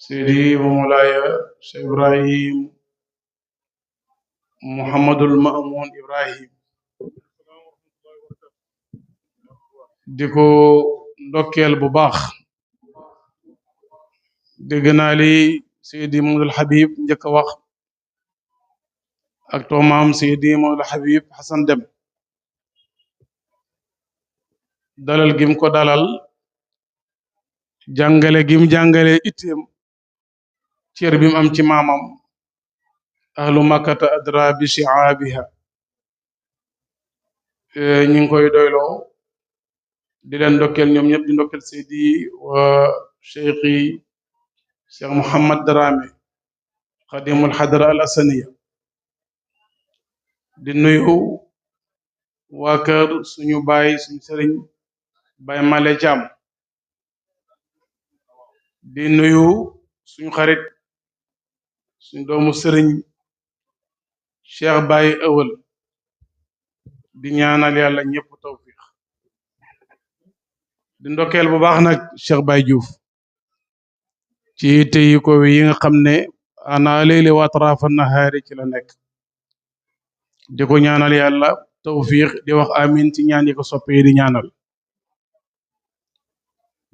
سيدي ومولاي شيخ إبراهيم محمد المأمون إبراهيم di ko ndokkeel bu baax dégg naa li Seydi Mamadul Habib njëkk a wax ak toomam Seydi Mamadul Habib Hassan Dem dalal gim ko dalal jàngale gim jàngale itteem cër bim am ci maamam ahlu makkata adra bi shi'abiha ñi ngi koy doyloo di leen ndokkeel ñoom ñëpp di ndokkeel Seydi wa cheikhi Cheikh Mouhamad Darame xadimul xadra al asaniya di nuyu waa kër suñu baay suñu sëriñ Baay Male Caam di nuyu suñu xarit suñu doomu sëriñ Cheikh Baye Ewal di ñaanal yàlla ñëpp tawfiq di ndokkeel bu baax nag Cheikh Baye Diouf ci tey ko yi nga xam ne ana layli wa atrafa nahaari ci la nekk di ko ñaanal yàlla tawfiq di wax amin ci ñaan yi ko soppe yi di ñaanal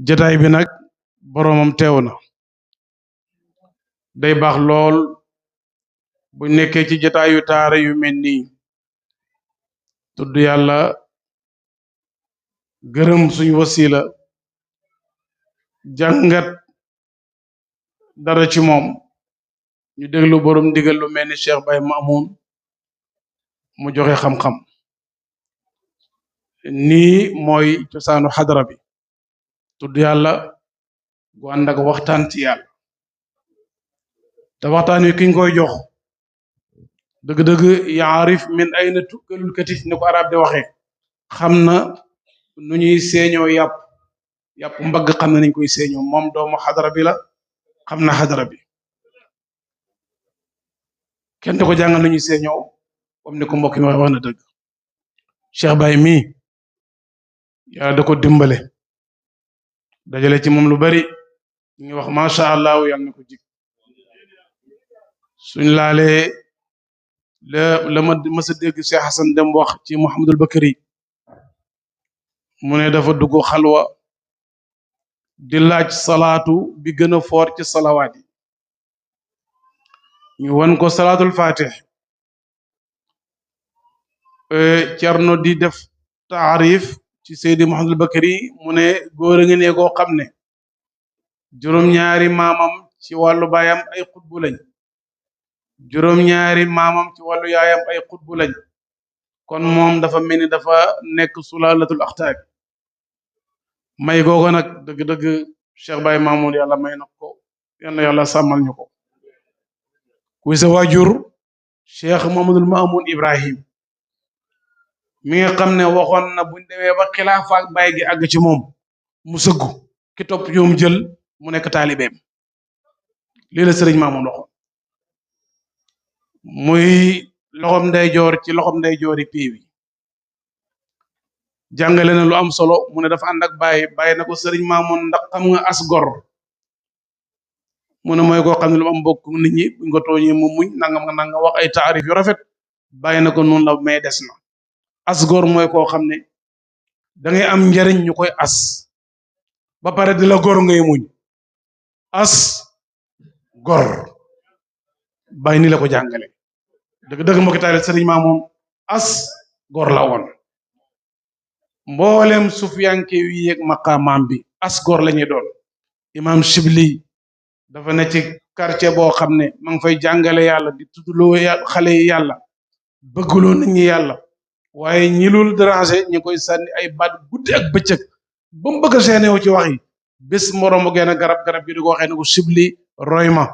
jataay bi nag boroomam teew na day baax lool bu nekkee ci jataayu taara yu mel nii tudd yàlla gërëm suñu wasila jàngat dara ci moom ñu déglu borom ndigal lu mel ni Cheikh Baye Mamoun mu joxe xam-xam nii mooy cosaanu xadara bi tudd yàlla gu ànd ak waxtaan ci yàlla te waxtaan wi ki nga koy jox dëgg-dëgg yaarif min ayna tukkalul katif ni ko arab di waxee xam na nu ñuy seeñoo yàpp mbagg xam na nañ koy seeñoo moom doomu xadara bi la xam na xadara bi kenn du ko jàngal nu ñuy seeñoo comme ni ko mbokk mi wax na dëgg Cheikh Baye mii yàlla da ko dimbale dajale ci moom lu bari ñu ngi wax macha allah yàlla na ko jig suñ laalee la ma mës a dégg Cheikh Hassan Dem wax ci Mouhamadul Bakari mu ne dafa dugg xalwa di laaj salaatu bi gën a foor ci salawaat yi ñu wan ko salaatul fatih Cerno di def taarif ci Seydi Mouhamadul Bakari mu ne góor a ngi ne koo xam ne juróom-ñaari maamam ci wàllu baayam ay xutbu lañ juróom-ñaari maamam ci wàllu yaayam ay xutbu lañ kon moom dafa mel ni dafa nekk sulaalatul axtaab may googu nag dëgg-dëgg Cheikh Baye Mamoun yàlla may na ko yàlla sàmmal ñu ko kuy sa waajur Cheikh Mamadul Mamoun Ibrahim mi nga xam ne waxoon na buñ demee ba xilaafa ak baay gi àgg ci moom mu sëggu ki topp yoom jël mu nekk taalibeem lii la sëriñ Mamoun waxoon muy loxom ndeyjoor ci loxom ndeyjoori pii wi jàngale na lu am solo mu ne dafa ànd ak bàyyi na ko sëriñ Mamoun ndax xam nga as gor mu ne mooy koo xam ne lu am mbokk nit ñi buñ ko tooñee mu muñ nangam nga nangam wax ay taarif yu rafet bàyyi na ko noonu la mais des na as gor mooy koo xam ne da ngay am njariñ ñu koy as ba pare di la gor ngay muñ as gor bàyyi ni la ko jàngale dëgg-dëgg mbokki taale sëriñ Mamoun as gor la woon mboolem sufiyanke wi yeeg maqaamaam bi as gor la ñuy doon imam Shibli dafa ne ci quartier boo xam ne ma ngi fay jàngale yàlla di tuddloo xale yi yàlla bëggloo nit ñi yàlla waaye ñi lul déranger ñi koy sànni ay baat guddi ak bëccëg ba mu bëgg a seenewu ci wax yi bés moroomu genn garab gi di ko waxee ne ko Shibli roy ma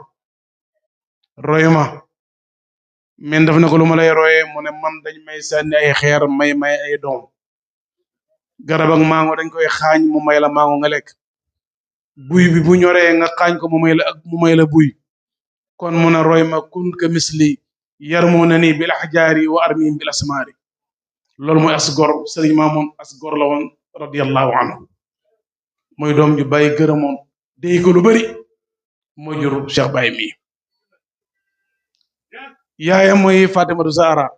men daf ne ko lu ma lay royee mu ne man dañ may sànni ay xeer may ay doom garab ak mango dañ koy xaañ mu may la mango nga lekk buy bi bu ñoree nga xaañ ko mu may la buy kon mun a roy ma kun ka misli yarmuna ni bil ahjaari wa armihim bil asmaari loolu mooy as gor sëriñ Mamoun as gor la woon radiyallahu anhu mooy doom ju bàyyi gërëmoon déy ko lu bari moo jur Cheikh Baye mi yaayam mooy Fatimatu Zahra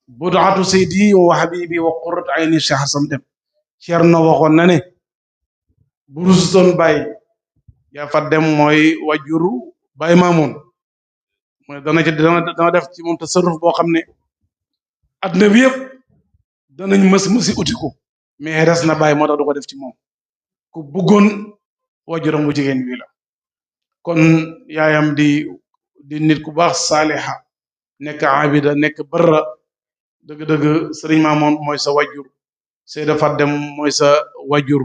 budaatu saydi wa habibi wa qurrat ayni Cheikh Hassane Dème Cerno waxoon na ne bu rusutoon Baye yaa fa dem mooy wajuru Baye Mamoun mooy dana def ci moom tasarruf boo xam ne adduna bi yëpp danañ mësi uti ko mais res na Baye moo tax du ko def ci moom ku bëggoon wajuram bu jigéen wi la kon yaayam di nit ku baax saaliha nekk abida nekk barra dëgg-dëgg sëriñ Mamoun mooy sa wajur Seyda Fadem mooy sa wajur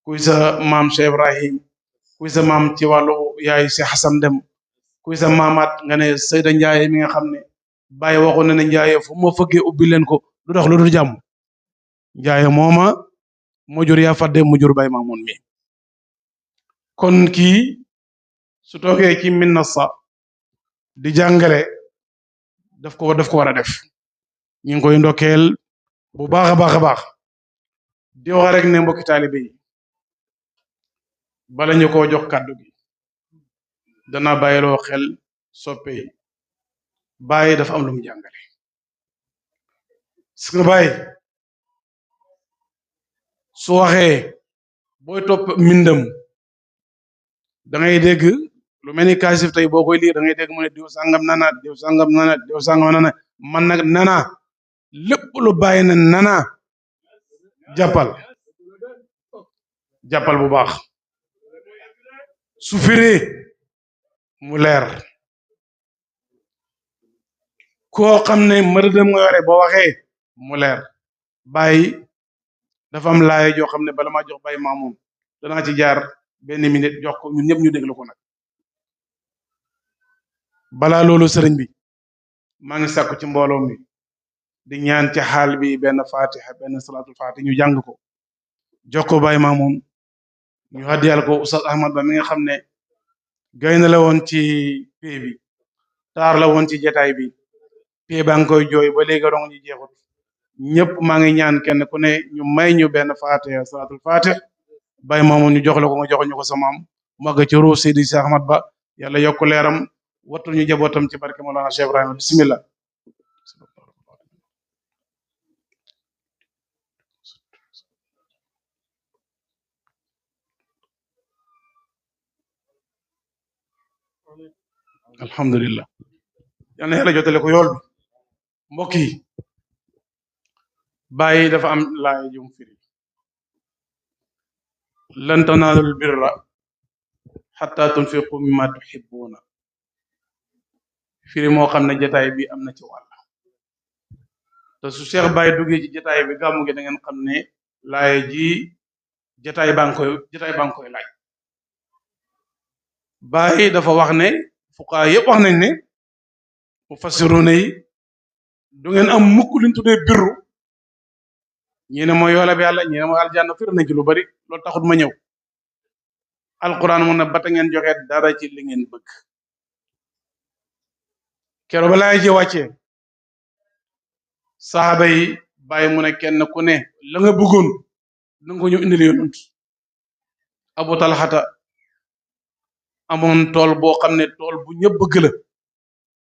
kuy sa maam Cheikh Ibrahim kuy sa maam ci wàllu yaay Cheikh Hassane Dème kuy sa maamaat nga ne Seyda Njaaye mi nga xam ne Baye waxoon na ne Njaaye fu ma fëggee ubbi leen ko lu dox lu dul jàmm Njaaye mooma moo jur yaa Fadem mu jur Baye Mamoun mi kon kii su toogee ci minna sa di jàngale daf ko war a def ñu ngi koy ndokkeel bu baax a baax a baax di wax rek ne mbokki taalibe yi bala ñu koo jox kàddu gi dana bàyyiloo xel soppe yi Baye dafa am lu mu jàngale su nga Baye su waxee booy topp mbindam da ngay dégg lu mel ni kaasif tey boo koy lire da ngay dégg mu ne diw sangam nana diw sangam nana diw sangam nana man nag nana lépp lu Baye na nana jàppal bu baax su firee mu leer koo xam ne mëradam nga yore boo waxee mu leer Baye dafa am laay joo xam ne bala maa jox Baye Mamoun danaa ci jaar benn minute jox ko ñun ñëpp ñu déglu ko nag balaa loolu sëriñ bi maa ngi sàkku ci mbooloo mi di ñaan ci xaal bi benn fatiha benn salatul fatih ñu jàng ko jox ko Baye Mamoun ñu haddiyal ko Oustaz Ahmad Ba mi nga xam ne gaynde la woon ci pee bi taar la woon ci jataay bi pee baa ngi koy jooy ba léegi rong ñu jeexut ñëpp maa ngi ñaan kenn ku ne ñu may ñu benn fatiha salatul fatih Baye Mamoun ñu jox la ko nga jox ñu ko sa maam màgg ci ruuf Seydi Cheikh Ahmad Ba yàlla yokk leeram wattu ñu jabootam ci barke Mawlana Cheikh Ibrahima bismillah alhamdulillah yal na yàlla jotale ko yool bi mbokk yi Baye dafa am laay jum firi lan tanaalul birra xatta tunfiqu mimma tuhibbuna firi moo xam ne jataay bi am na ci wàll te su Cheikh Baye duggee ci jataay bi gàmmu gi da ngeen xam ne laay ji jataay baa ngi koy laaj Baye dafa wax ne fuqaa yëpp wax nañ ne mufassiruna yi du ngeen am mukk liñ tuddee birru ñi ne mooy yoolab yàlla ñi ne mooy aljanna fir nañ ci lu bari loolu taxut ma ñëw alquran mu ne bata ngeen joxe dara ci li ngeen bëgg keroog ba laay ji wàccee saxaaba yi Baye mu ne kenn ku ne la nga bëggoon na nga ko ñëw indil yonent Abu Talhata amoon tool boo xam ne tool bu ñëpp bëgg la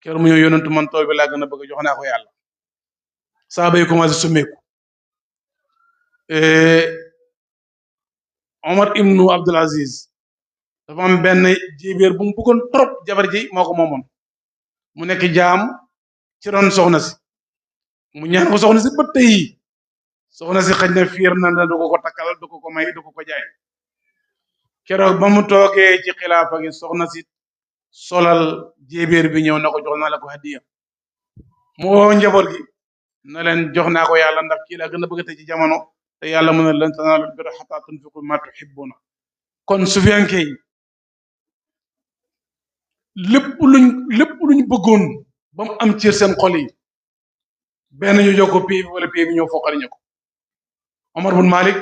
keroog mu ñëw yonent man tool bi laa gën a bëgg jox naa ko yàlla saxaaba yi commencé sumeeku Omar ibnu Abdul Aziz dafa am benn jébéer bu mu bëggoon trop jabar ji moo ko moomoon mu nekk jaam ci ron soxna si mu ñaan ko soxna si ba tey soxna si xëj na fiir na du ko ko takkal du ko ko may du ko ko jaay keroog ba mu toogee ci xilaafa gi soxna si solal jébéer bi ñëw na ko jox naa la ko hadiya mu woo njaboot gi na leen jox naa ko yàlla ndax kii laa gën a bëgg te ci jamono te yàlla mën na lan tanaalul birra hattaa tunfiqu mimmaa tuhibbuna kon sufiyanke yi lépp luñ bëggoon ba mu am ci seen xol yi benn ñu jox ko pii bi wala pii bi ñëw foqal ñu ko Omar bun Malik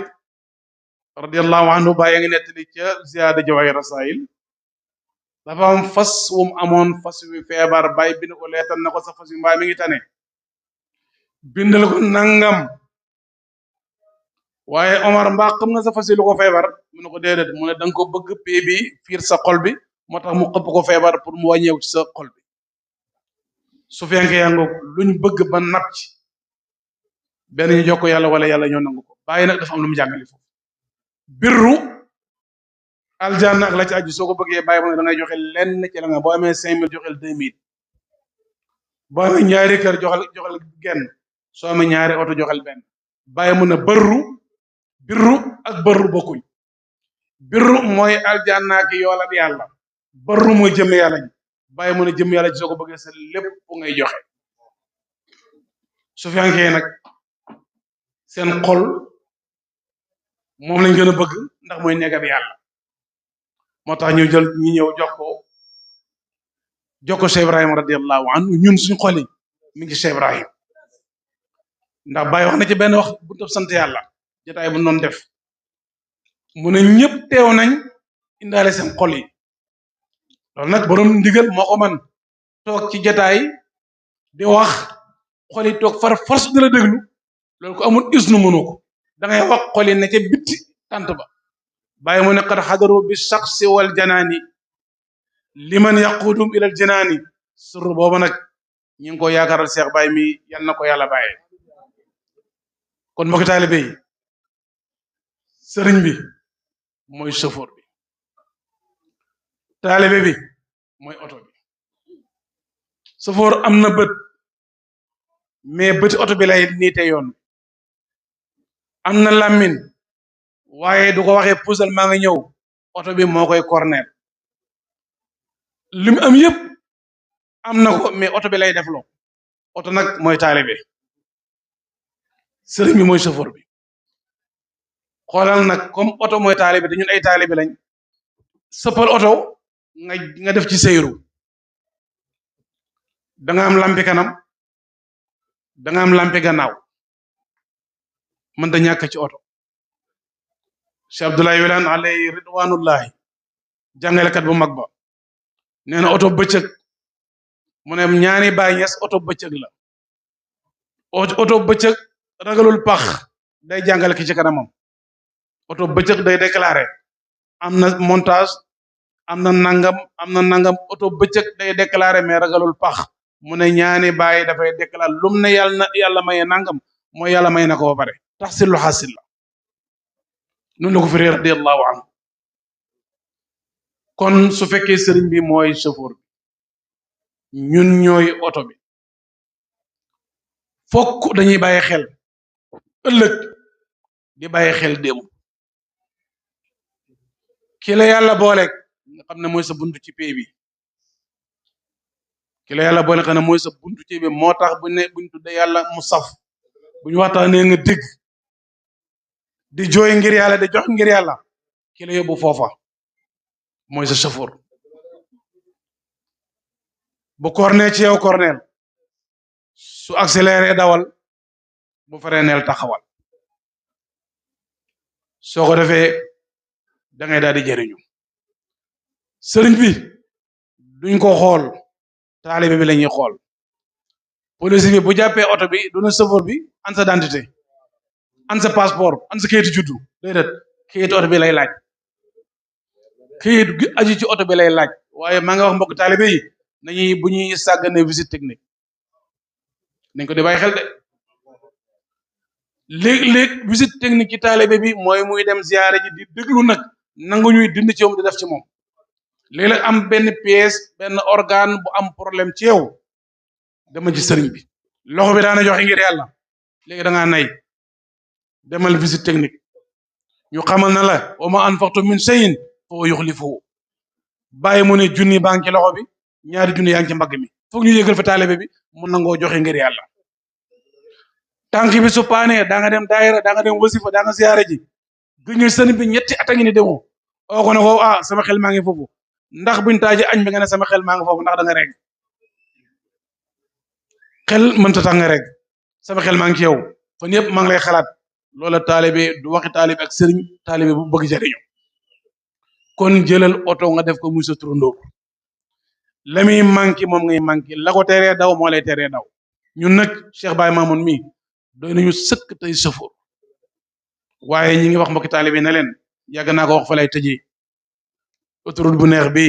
radiyallahu anhu bàyyi ngi nettali ca ziyaada Jawaahir Rasaa'il dafa am fas wum amoon fas wi feebar bàyyi bind ko leetal na ko sa fas wi mbaa mi ngi tane bindal ko nangam waaye Omar mbaa xam nga sa fas lu ko feebar mu ne ko déedéet mu ne da nga ko bëgg pee bi fiir sa xol bi moo tax mu xëpp ko feebar pour mu wàññeeku ci sa xol bi su fekkee yaa ngoog luñ bëgg ba nap ci benn ñu jox ko yàlla wala yàlla ñoo nangu ko bàyyi nag dafa am lu mu jàngale foofu birru aljanna ak la ci aju soo ko bëggee bàyyi mu ne da ngay joxe lenn ci la nga boo amee 5000 joxel 2000 boo amee ñaari kër joxel genn soo amee ñaari oto joxel benn bàyyi mu ne birru ak barru bokkuñ birru mooy aljanna ki yoolab yàlla barru mooy jëm yàlla ji bàyyi mu ne jëm yàlla ji soo ko bëggee sa lépp ngay joxe su fekkee nag seen xol moom lañ gën a bëgg ndax mooy nekkab yàlla moo tax ñu ñëw jox ko Cheikh Ibrahima radiyallahu anhu ñun suñu xol yi mi ngi Cheikh Ibrahima ndax Baye wax na ci benn wax bu tëb sant yàlla jotaay bu doon def mu ne ñëpp teew nañ indaale seen xol yi loolu nag borom ndigal moo ko man toog ci jotaay di wax xol yi toog far force di la déglu loolu ko amul isnu mënu ko da ngay wax xol yi ne ca bitti tant ba Baye mu ne qad xadaru bi shaxsi wal janaani liman yaqudum ilal janaani sur boobu nag ñu ngi ko yaakaaral Cheikh Baye mi yal na ko yàlla bàyyee kon mbokki taalibe yi sëriñ bi mooy chauffeur bi taalibe bi mooy oto bi chauffeur am na bët mais bëti oto bi lay niite yoon am na làmmin waaye du ko waxee puusal maa ngi ñëw oto bi moo koy corner li mu am yëpp am na ko mais oto bi lay def loo oto nag mooy taalibe sëriñ bi mooy chauffeur bi xoolal nag comme oto mooy taalibe te ñun ay taalibe lañ sëppal oto nga def ci seyru da nga am lampi kanam da nga am lampi gannaaw mën da ñàkk ci oto Cheikh Abdoulaye Wilane alayhi ridwanullahi jàngalekat bu mag ba nee na oto bëccëg mu ne ñaani Baay Ñas oto bëccëg la oto bëccëg ragalul pax day jàngale ki ci kanamam oto bëccëg day déclaré am na montage am na nangam oto bëccëg day déclaré mais ragalul pax mu ne ñaani Baay dafay déclaré lum ne yàlla maye nangam mooy yàlla may na ko ba pare tax si lu xasil la noonu la ko fi radiyallahu anhu kon su fekkee sëriñ bi mooy chauffeur bi ñun ñooy oto bi fokk dañuy bàyyi xel ëllëg di bàyyi xel démb ki la yàlla boole nga xam ne mooy sa buntu ci pay bi ki la yàlla boole xam ne mooy sa buntu ci bi moo tax buñ tuddee yàlla mu saf buñ waxtaanee nga dégg di jooy ngir yàlla di jox ngir yàlla ki la yóbbu foofa mooy sa chauffeur bu corné ci yow corneel su accéléré dawal bu freinéel taxawal soo ko defee da ngay daal di jëriñu sëriñ bi duñ ko xool taalibe bi la ñuy xool police bi bu jàppee oto bi duna chauffeur bi an sa identité an sa passeport an sa kayitu juddu déedéet kayitu oto bi lay laaj kayit gi aju ci oto bi lay laaj waaye maa nga wax mbokk taalibe yi nañuy bu ñuy sàggane visite technique nañ ko di bàyyi xel de léeg-léeg visite technique ci taalibe bi mooy muy dem ziyaare ji di déglu nag nangu ñuy dindi ci moom di def ci moom léeg-léeg am benn pièce benn organe bu am problème ci yow dama ci sëriñ bi loxo bi daana joxe ngir yàlla léegi da ngaa nay demal visite technique ñu xamal na la wa ma anfaqtum min shay'in fa huwa yukhlifuhu bàyyi mu ne junni baa ngi ci loxo bi ñaari junni yaa ngi ci mbagg mi foog ñu yëgal fa taalibe bi mu nangoo joxe ngir yàlla tànk bi su paanee daa nga dem daayira daa nga dem wasifa daa nga siyaare ji gëñu sëriñ bi ñetti at a ngi ni demoo oo ko ne ko sama xel maa ngi foofu ndax buñ taaji añ bi nga ne sama xel maa ngi foofu ndax da nga reg xel mënta tax nga reg sama xel maa ngi ci yow fan yëpp maa ngi lay xalaat loola taalibe du waxi taalibe ak sëriñ taalibe bu bëgg jariñu kon jëlal oto nga def ko muy sa turandoo la muy manqué moom ngay manqué la ko teree daw moo lay teree daw ñun nag Cheikh Baye Mamoun mi doy nañu sëkk tey sëfoor waaye ñi ngi wax mbokki taalibe ne leen yàgg naa ko wax fa lay tëjee autoroute bu neex bi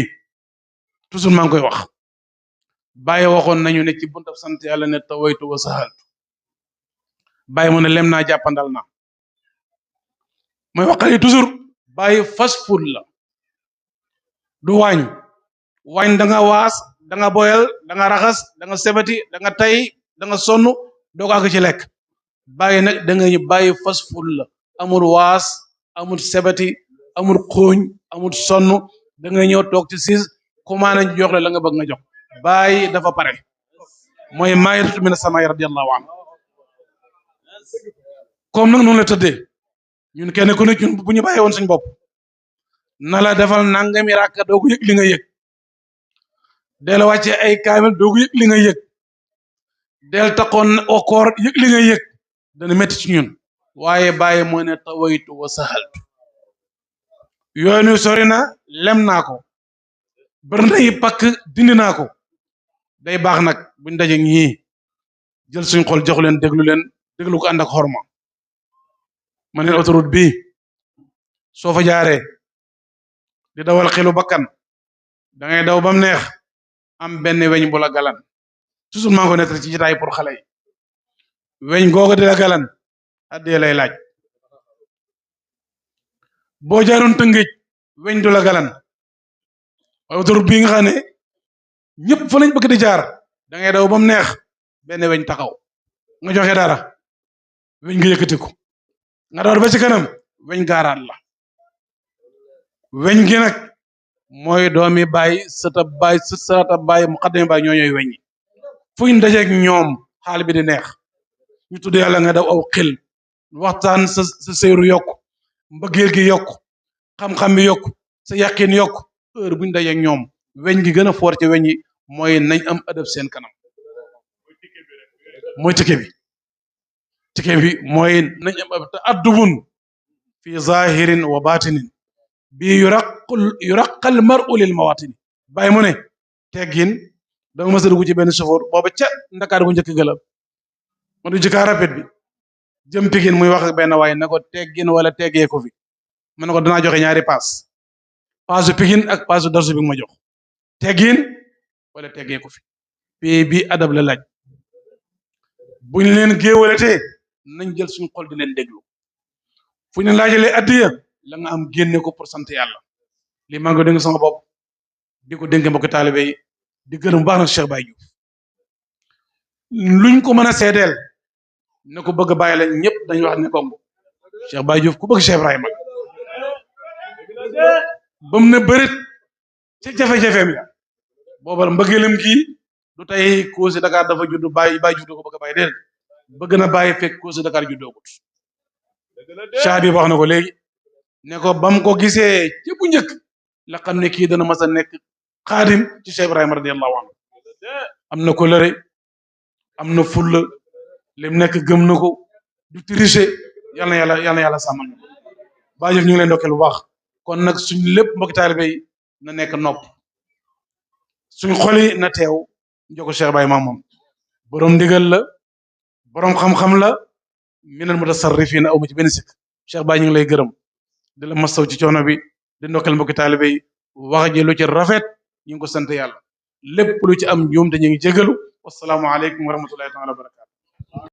toujours maa ngi koy wax Baye waxoon nañu ne ci buntab sant yàlla ne tawaytu wa sahaltu Baye mu ne lem naa jàppandal na mooy wax xale toujours Baye fast food la du waañ da nga waas da nga boyal da nga raxas da nga sebati da nga tay da nga sonn doo ko àgg ci lekk Baye nag da nga ñu Baye fast food la amul waas amul sebati amul xooñ amul sonn da nga ñëw toog ci siis commande nañ jox la nga bëgg nga jox Baye dafa pare mooy maayatu mina samaa'i radiyallahu anhu comme nag noonu la tëddee ñun kenn ku ne ñun bu ñu bàyyi woon suñ bopp na la defal nangami rakka doo ko yëg li nga yëg del wàcce ay kaamil doo ko yëg li nga yëg del taxoon okoor yëg li nga yëg dana métti ci ñun waaye Baye moo ne tawaytu wa sahaltu yoonu sori na lem naa ko bëri na yi pakk dindi naa ko day baax nag buñ daje ñii jël suñ xol jox leen déglu ko ànd ak xorma ma ne autoroute bi soo fa jaaree di dawal xelu bakkan da ngay daw bam neex am benn weñ bu la galan toujours maa ngi ko nettali ci jotaay pour xale yi weñ googu di la galan addee lay laaj boo jaaroon tëngéej weñ du la galan autoroute bii nga xam ne ñëpp fa lañ bëgg di jaar da ngay daw bam neex benn weñ taxaw nga joxe dara weñ nga yëkkatiku nga dawal ba ci kanam weñ gaaraat la weñ gi nag mooy doomi Baye sëta Baye muqaddami Baye ñoo ñooy weñ yi fuñ dajeeg ñoom xaal bi di neex ñu tudd yàlla nga daw aw xel waxtaan sa seyru yokk mbëggeel gi yokk xam-xam bi yokk sa yaqin yokk heure buñ dajeeg ñoom weñ gi gën a foor ci weñ yi mooy nañ am adab seen kanam mooy tike bi mooy nañ am adab te addubun fi zahirin wa batinin bi yuraqal mar'u lil mawatini Baye mu ne teggin dama mas a dugg ci benn chauffeur booba ca Ndakaar bu njëkk gëlab ma du ci car rapide bi jëm Pikine muy wax ak benn waay ne ko teggin wala teggee ko fi ma ne ko danaa joxe ñaari paasu Pikine ak paasu Darsu bi ma jox teggin wala teggee ko fi bi adab la laaj buñ leen géewalatee nañ jël suñu xol di leen déglu fu ñu laajalee addiya la nga am génne ko pour sant yàlla lii maa ngi ko dénk sama bopp di ko dénk mbokk taalibe yi di gërëm bu baax nag Cheikh Baye Diouf luñ ko mën a seedeel ne ko bëgg a bàyyi la ñëpp dañuy wax ne kongo Cheikh Baye Diouf ku bëgg Cheikh Ibrahima ba mu ne bërit ci jafe-jafeem ya booba mbëggeelam gii du tey Kossy Dakar dafa judd Baye judd ko bëgg a bàyyi déedéet bëgg na bàyyi fekk Kossy Dakar juddoogut Cheikh bi wax na ko léegi ne ko bam ko gisee ci bu njëkk la xam ne kii dana mas a nekk xaadim ci Cheikh Ibrahima radiyallahu anhu am na ko lëre am na fulla lim nekk gëm na ko du tricher yal na yàlla sàmmal na ko Baye Diouf ñu ngi leen ndokkeel bu baax kon nag suñ lépp mbokki taalibe yi na nekk nopp suñ xol yi na teew njoko Cheikh Baye moom borom ndigal la borom xam-xam la minal mutasarrifina aw ma ci benn sikk Cheikh Baye ñu ngi lay gërëm di la masaw ci coono bi di ndokkeel mbokki taalibe yi wax ji lu ci rafet ñu ngi ko sant yàlla lépp lu ci am njuum te ñu ngi jégalu wassalaamu aleykum wa rahmatullahi taala wa barakatu